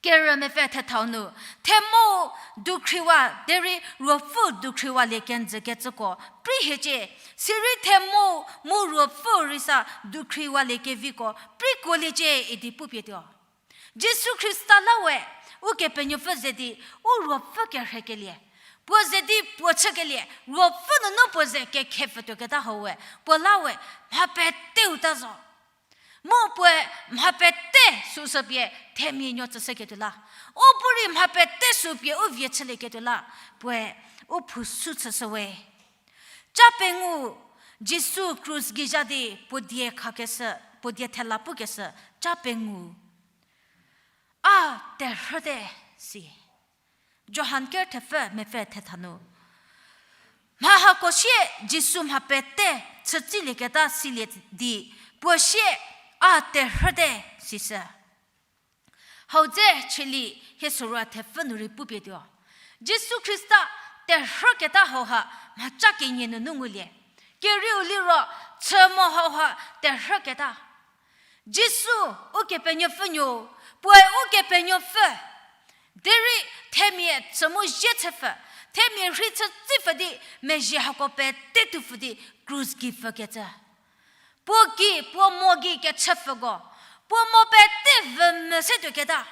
kerü mepfü thethau nu, themou dukhriwa, derei ruopfü dukhriwalie kenjü kecüko, prei hiecie, sirei themou mu ruopfü rei sa dukhriwalie keviko, preikuoliecie idi pupie tuo. Jisu Khrista la we, Ukepenuopfü ze di, u ruopfü kerhekelie. Puo ze di puo chükelie, ruopfü nunu puo ze kekhepfü tuoketa hau we, puo la we, mha peteu ta zo. Mu puoe mha pete süsü pie themia nuo tsüshüketuo la. U bu rei mha pete sü pie u vie chülieketuo la. Puoe u phusu chüshü we. Ca pengou Jisu krus geizha di puo die khakeshü, puo die thela pukeshü, ca pengou. A terhüte si. Johan ker thepfü mepfü thetha nu. Mha hako sie Jisu mha pete chütsilieketa silie di, puo sie a terhüte sishü. Hau dze cheli hie sorou thepfü nu rei pupie tuo. Jisu Khrista terhüketa hauha mhaca kenie nunu ngulie. Kerieu liro chü mo hauha terhüketa. Jisu Ukepenuopfü nuo, puoe Ukepenuopfü. Derei themia chü mu zie chüpfü, themia rhei chütsipfü di mezhie hako pete tuopfü di krus gei pfükecü. Puo gei, puo mo gei kechüpfüko, puo mo pete vü mü se tuoketa.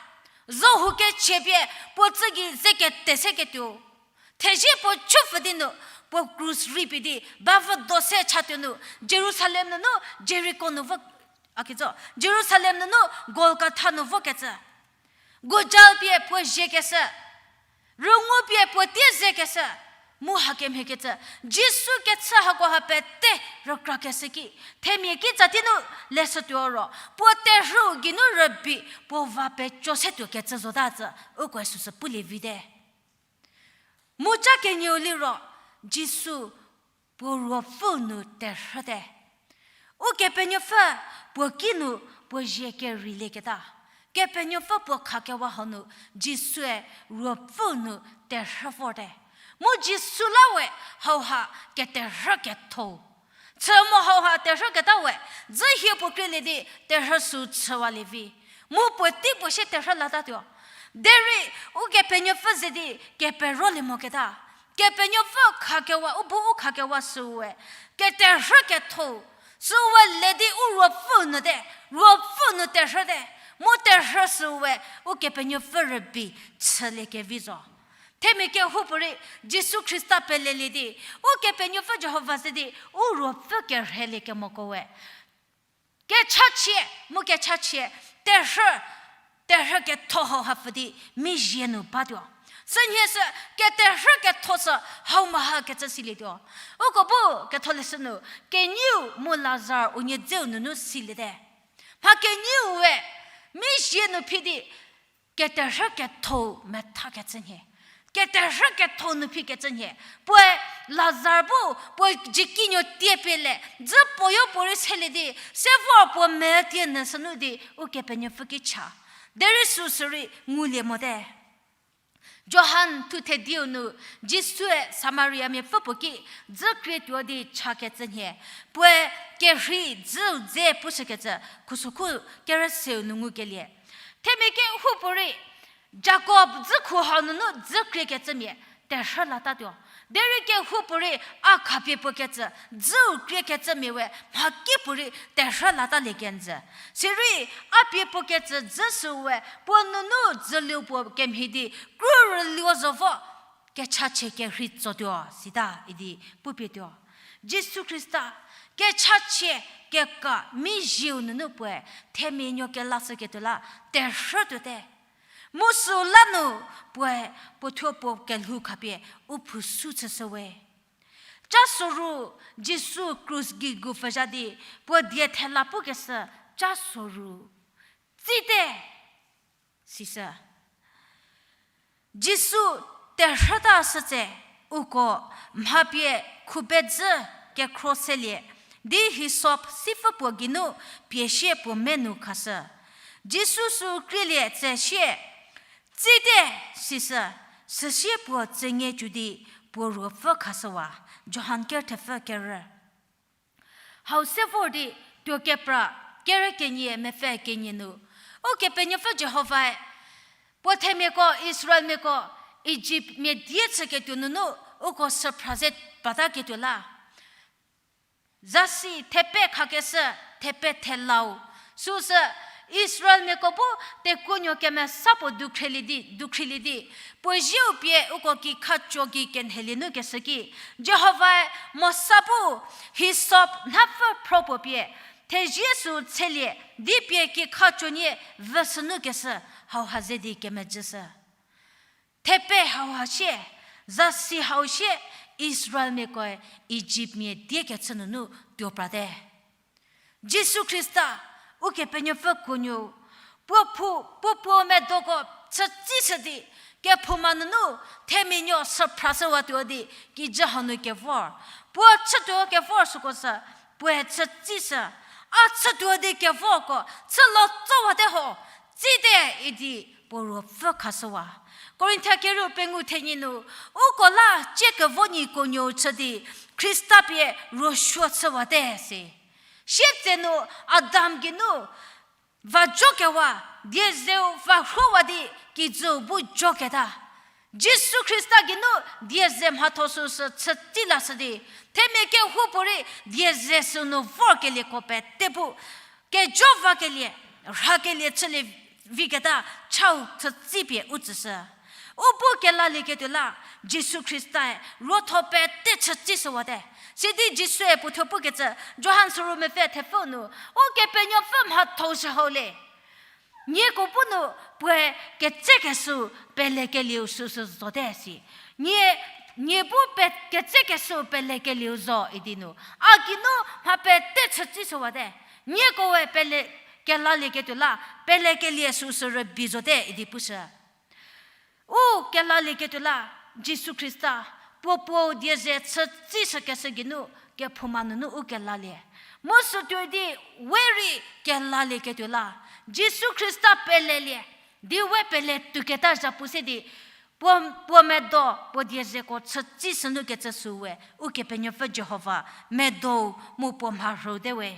Zohu kechie pie puo tsü gei ze kete se ketuo. Thezie puo chüpfü di nu, puo krus rei pie di, bavü do se chatuo nu, Jerusalem nunu, Jeriko nu vo, a kizo, Jerusalem nunu, Golgotha nu vokecü. Gojal pie puo ziekeshü, rüngu pie puo tie zekeshü, mu hakemhiekecü, Jisu kechü hako ha pete rükrakeshü ki, themia kitsa tei nu leshütuo ro, puo terhü geinu rübei, puo va peco se tuokecü zota tsü, ukoe süsü pulie vite. Mu ca kenieu liro, Jisu puo ruopfü nu terhüte. Ukepenuopfü puo kinu puo zie kereilieketa. Kepenuopfü puo khakewa hau nu, Jisue ruopfü nu terhü vorte. Mu Jisu la we hauha keterhü ketho. Chü mo hauha terhüketa we, dzü hie puo krielie di terhü sü chüwalie vi. Mu puotei puo sie terhü latatuo. Derei Ukepenuopfü ze di keperolie moketa. Kepenuopfü khakewa, u bu u khakewa süu we. Keterhü ketho. Süu we le di u ruopfü nu te, ruopfü nu terhüte. Mu terhü süu we, Ukepenuopfü rübei chüliekevi zo. Themia kehoupuorei Jisu Khrista pelelie di, Ukepenuopfü Jihova ze di, u ruopfü kerheliekemoko we. Kechachie, mu kechachie, terhü, terhü ketho hauha pfü di, mizie nu batuo. Sünhie sü keterhü ketho sü hau mha kecü silietuo. Uko bu Ketholeshü nu, kenieu mu Lazar unie dzeu nunu siliete. Mha kenieu we, mizie nu phi di, keterhü ketho methakecü nhie. Keterhü ketho nu phikecü nhie. Puoe Lazar bu, puo jiki nuo tie pie le, dzü puoyo puorei selie di, se vor puo me tie nyü sünu di, Ukepenuopfü ki cha. Derei süsü rei ngulie mote. Johan thuthediu nu Jisue Samariamiapfü puo ki dzü krietuo di chakecü nhie. Puoe kerhei dzüu dze pushükecü khusokhu kerüseu nu ngukelie. Themia kehoupuorei Jakob dzükhu hau nunu dzü kriekecümia terhü latatuo. Derei kehoupuorei a khapie puo kecü dzüu kriekecümia we mhakipuorei terhü latalie kenjü. Sirei a pie puo kecü dzü süu we puo nunu dzüliu puo kemhie di kru rüluo zo vo, kechachie kerhei tsotuo sita idi pupietuo. Jisu Khrista, kechachie keka mizieu nunu puoe themia nuo kelashüketuo la terhü tuote. Mu süla nu puoe puothuo puo kelhou khapie u phusu chüshü we. Ca soru Jisu krus gei gu pfhüzha di puo die thela pukeshü ca soru. Tsite, sishü. Jisu terhüta shütse, uko mha pie khubedzü kekhro selie di hisop sipfü puo geinu pie sie puo menu khashü. Jisu sü krielie tse sie, tsite, sishü, süsie puo tsüngecü di puo ruopfü khashüwa. Johan kerthepfü kerü. Hau se vor di tuo kepra kerü kenie mepfü kenie nu, Ukepenuopfü Jihovae puo themiako Israelmiako Ijipt mia die chüketuo nunu uko süphra ze pataketuo la zasi thepe khakeshü, thepe thelau. Süsü Israelmiako bu tekuonuo kemesa puo dukhrilie di, dukhrilie di, puo zieu pie uko kikhacho gei kenhelie nu keshü ki, Jihovae Mosa bu hisop nhapfü phro puo pie thezie sü tselie di pie kikhachonie vüshü nu keshü hauha ze di kemejüshü. Thepe hauha sie, zasi hau sie, Israelmiakoe Ijipt mia die kechü nunu tuo prate. Jisu Khrista, Ukepenuopfü kuonuo, puo phu, puo puo medoko chütsishü di, kephouma nunu themia nuo süphrashüwatuo di kijü hanu kevor. Puo chütuo kevor süko sü, puoe chütsishü. A chütuo di kevorko chülo tsowate ho, tsite idi puo ruopfü khashüwa. Korinthia kerieu pengou thenyi nu, uko la cie kevo nyiko nuou chü di Khrista pie ruosuo chüwate si. Sietsenu Adam geinu va jokewa, diezeu va rhowa di kijüu bu joketa. Jisu Khrista geinu dieze mhatho süsü chütsi lashü di, themia kehoupuorei dieze sünu vorkelieko pete bu kejo vakelie, rhakelie chülie viketa chau chütsipie u tsüshü. U bu kelalieketuo la, Jisu Khristae ruotho pete chütsishüwate. Sidi Jisue puothuo pukecü, Johan soru mepfü thepfü nu, Ukepenuopfü mhatho shü hau le. Nieko bu nu puoe ketsekeshü pelekelieu süsü zote si. Nie, nie bu pe, ketsekeshü pelekelieu zo idi nu, a geinu mha pete chütsishüwate. Niekoe pele, kelalieketuo la, pelekelie süsü rübei zote idi pushü. U kelalieketuo la, Jisu Khrista, puo puou dieze chütsishükeshü geinu, kephouma nunu u kelalie. Mu sütuo di, we rei kelalieketuo la, Jisu Khrista pelelie, di we pele tuoketa zhapu se di, puo, puo medo, puo diezeko chütsishü nu kecü süu we, Ukepenuopfü Jihova, medou mu puo mharhüu te we.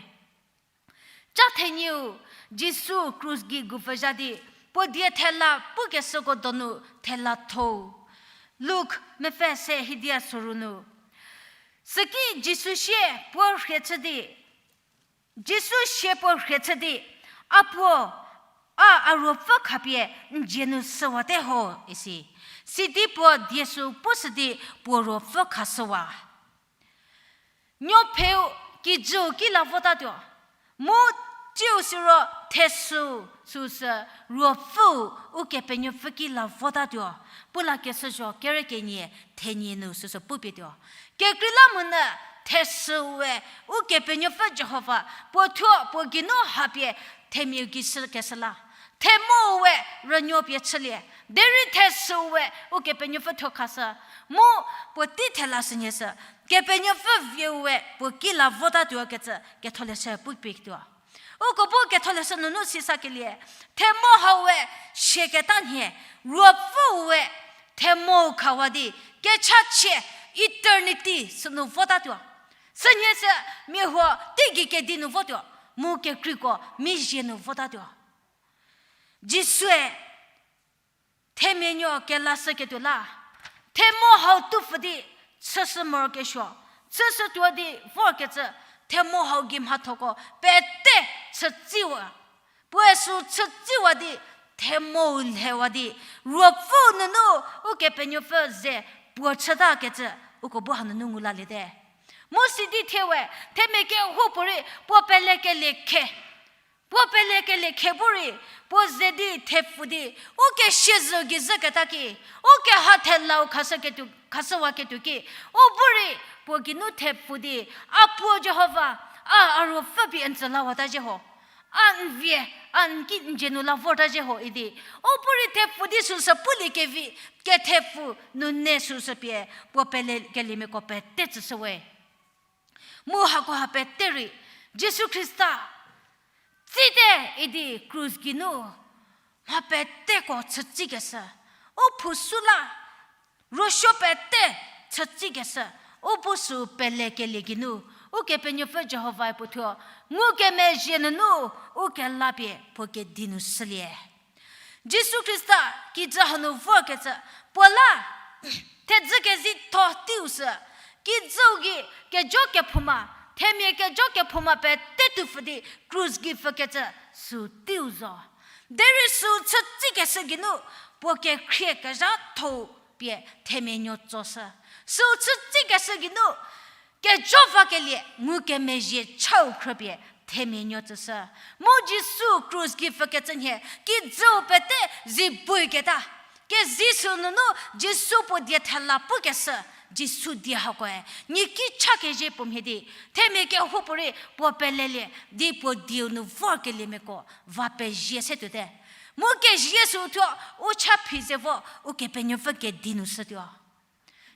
Ca thenieu, Jisu krus gei gupfü zha di, puo die thela pukeshüko donu thela thou. Luk mepfü se hidia soru nu. Süki Jisu sie puo rhie chü di, Jisu sie puo rhie chü di, a puo, a, a ruopfü khapie n dzie nu shüwate ho, isi. Sidi puo die sü pushü di puo ruopfü khashüwa. Nuopheu kijüu ki la votatuo. Mu Tsiu siro thesüu süsü Ruopfüu Ukepenuopfü ki la votatuo, pu lakeshü zho kerü kenie thenie nu süsü pupietuo. Kekreilamonyü thesüu we Ukepenuopfü Jihova puo thuo puo geinu hapie themiau gei shükeshü la, themou we rünuo pie chülie, derei thesüu we Ukepenuopfü thuo khashü, mu puotei thela shünyie sü, Kepenuopfü vieu we puo ki la votatuo kecü Ketholeshü pupietuo. Uko bu Ketholeshü nunu sisakelie, themou hau we siaketa nhie, Ruopfüu we themou khawa di, kechachie, eternity sünu votatuo. Sünhie sü mia huo teigei kedi nu votuo, mu kekreiko mizie nu votatuo. Jisue themia nuo kelashüketuo la, themou hau tupfü di chüshü morokesuo, chüshütuo di vorkecü, themou hau gei mhathoko pete chütsiwa, puoe sü chütsiwa di, themou lhewa di, Ruopfü nunu Ukepenuopfü ze puo chütakecü, uko bu hanunu ngu laliete. Mu sidi thie we, themia kehoupuorei puo pelekelie khe, puo pelekelie khe bu rei, puo ze di thepfu di, u kesiezhü gei zhüketa ki, u keha thelau khashüketuo, khashüwaketuo ki, u bu rei puo geinu thepfu di, a puo Jihova, a, a Ruopfü pie n tsü lawata zhie ho, a n vie, a n ki n dzie nu la vorta zhie ho idi, u bu rei thepfu di süsü pulie kevi, kethepfu nune süsü pie puo pelekeliemiako pete tsüshüwe. Mu hakoha pete rei, Jisu Khrista tsite idi krus geinu mha peteko chütsikeshü, u phusu la ruosuo pete chütsikeshü, u bu sü pelekelie geinu, Ukepenuopfü Jihovae puo thuo ngukemezhie nunu u kelapie puo kedi nu shülie. Jisu Khrista kijü hanu vorkecü, puo la thedzü kezitho teiu sü, kijüu gei kejo kephouma, themia kejo kephouma pete tupfü di krus gei pfükecü sü teiu zo. Derei sü chütsikeshü geinu puo kekhrie kezhatho pie themia nuo tsoshü. Sü chütsikeshü geinu kejo vakelie ngukemezhie chau khrüpie themia nuo tsüshü. Mu Jisu krus gei pfükecü nhie kijüu pete zi buiketa, kezi sü nunu Jisu puo die thela pukeshü, Jisu die hakoe nie ki cha kezhie puo mhie di, themia kehoupuorei puo pelelie di puo dieu nu vorkeliemiako va pezie se tuote. Mu kezie sü thuo u cha phi ze vo Ukepenuopfü kedi nu shütuo.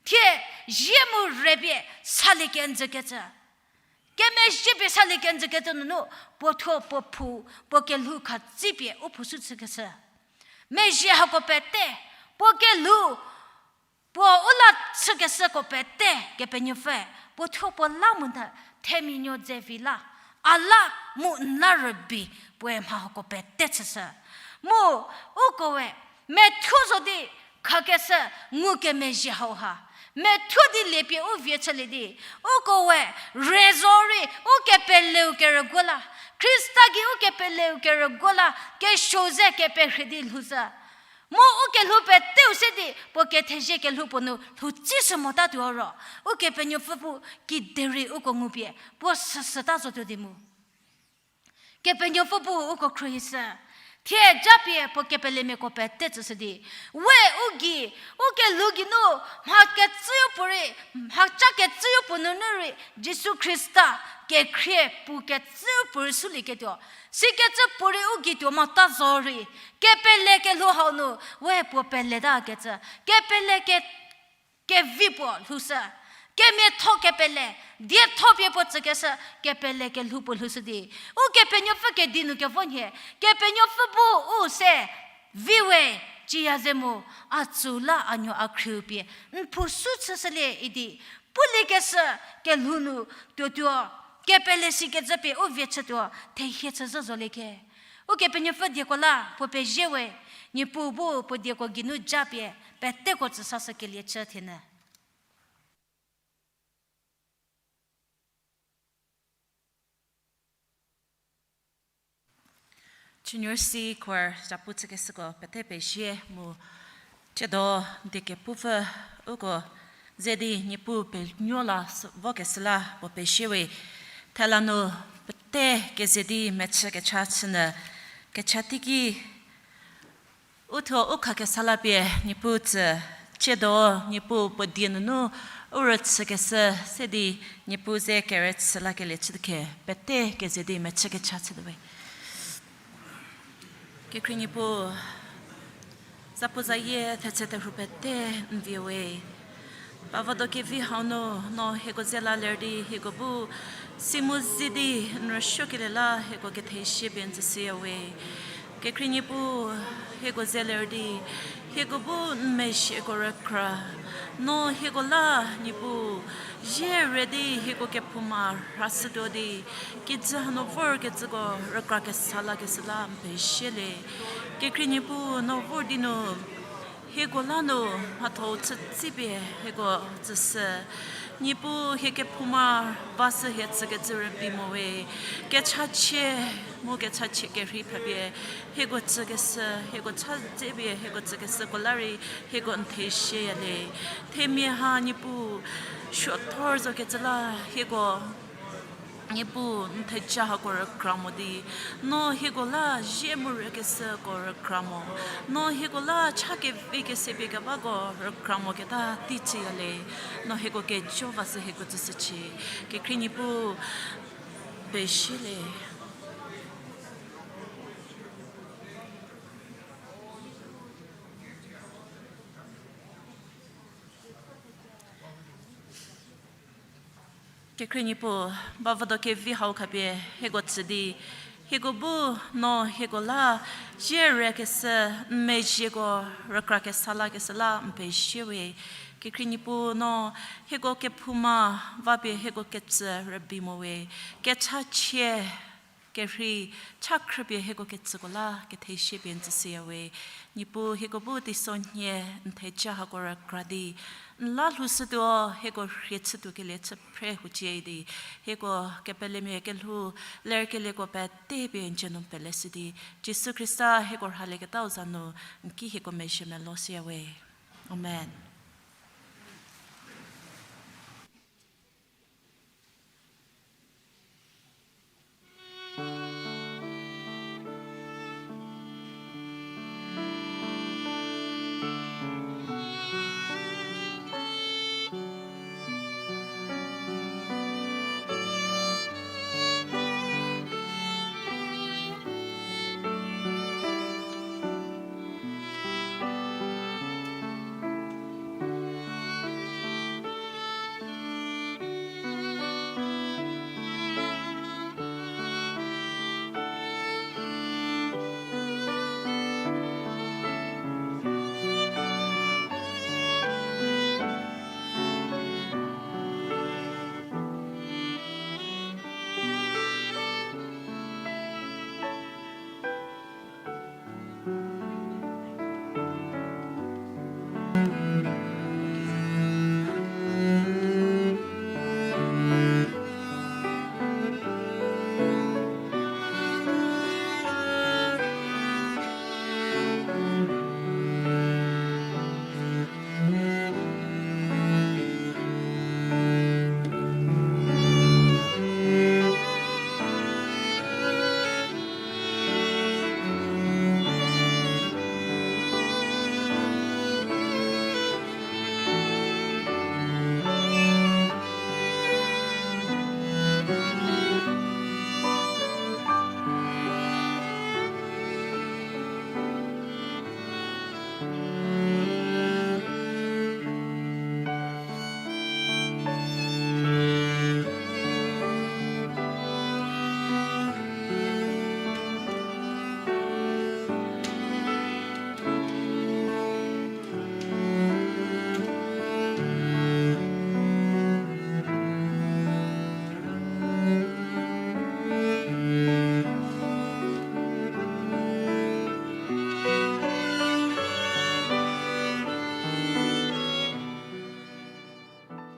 Thie zie mu re pie salie kenjükecü, kemezhie pie salie kenjükecü nunu puo thuo puo phu, puo kelhou khatsipie u phusu chükeshü, mezhie hako pete, puo kelhou, puo u la chükeshüko pete Kepenuopfüe puo thuo puo la mu nhie themia nuo dze vi la, a la mu n la rübei puoe mha hako pete chüshü. Mu ukoe methuo zo di khakeshü ngukemezhie hauha, methuo di lie pie u vie chülie di, ukoe re zorei u kepeleu kerüguo la, Khrista gei u kepeleu kerüguo la kesuo ze keperhie di lhoushü. Mu u kelhou peteu se di puo kethezie kelhou puo nu lhoutsishü motatuo ro, Ukepenuopfü bu kiderei uko ngupie puo süsüta zotuo di mu Kepenuopfü bu uko khruohishü. Thie japie puo kepelemiako pete tsüshü di, we u gei, u kelhou geinu mha kecüyo puorei, mhaca kecüyo puo nunu rei Jisu Khrista kekhrie pu kecüyo puorei sulieketuo, sikecü puorei u gei tuo mota zorei, kepele kelhou hau nu we puo peletakecü, kepele ke kevi puo lhoushü, kemiatho kepele, dietho pie puo tsükeshü kepele kelhou puo lhoushü di, Ukepenuopfü kedi nu kevo nhie, Kepenuopfü bu u se vi we, ciya ze mu a tsüu la a nuo a khrieu pie n phusu chüshülie idi, puliekeshü kelhou nu tuotuo, kepele sikecü pie u vie chütuo thehie chü zhü zolie khe. Ukepenuopfü dieko la puo pezie we, Niepuu bu puo dieko geinu japie peteko tsüsashükelie chü thienyü. Junior C choir zapu chükeshüko pete pezie mu thiedo die kepupfü uko ze di Niepuu penuo la vokeshü la puo pezie we. Thela nu pe- Te keze di mechü kecha chünyü, kecha teiki u thuo u khakesa la pie Niepuu tsü, tsiedo Niepuu puo die nunu u rüchükeshü se di Niepuu ze kerüchü lakelie chütuo khe, pete keze di mechü kecha chütuo we. Kekhrie Niepuu, zapuzayie thetse terhu pete n vie we. Pavado kevi hau nu no hieko ze la ler di hieko bu si mu zi di n rüsuokelie la hieko kethezie pie n tsüshüya we. Kekhrie Niepuu, hieko ze ler di hieko bu n mezhieko rükra. No hieko la Niepuu, zie re di hieko kephouma rhashütuo di kijü hanu vorkecüko rükra kesa lakeshü la n pezie le. Kekhrie Niepuu, no vor di nu hieko la nu mhatho-u chütsipie hieko tsüshü. Niepuu, hie kephouma vashü hie tsükecü rübei mo we. Kechachie mu kechachie kerhei phapie hieko tsükeshü, hieko chazepie hieko tsükeshüko la rei hieko n thezieya le. Themia ha Niepuu, suothor zokecü la hieko Niepuu n theja hako rükra mo di, no hieko la zie mu rükeshüko rükra mo, no hieko la cha kevi kese pie kebako rükra moketa tei chüya le. No hieko kejo vashü hieko tsüshücie. Kekhrie Niepuu, pezie le. Kekhrie Niepuu, bavüdo kevi hau khapie hieko tsü di, hieko bu no hieko la zie rükeshü, n mezhieko rükra kesa lakeshü la n pezie we. Kekhrie Niepuu, no hieko kephouma vapie hieko ketsü rübei mo we. Kechachie kerhei cha khrüpie hieko ketsüko la kethezie pie n tsüshüya we. Niepuu, hieko bu teisonhie n theja hako rükra di, n la lhoushütuo hieko rhie chütuo kelie chü phre hucie di, hieko kepelemia kelhou lerkelieko pete pie n dzie nu peleshü di, Jisu Khrista hieko rhalieketau za nu n ki hieko mezhie meloshüya we. Amen.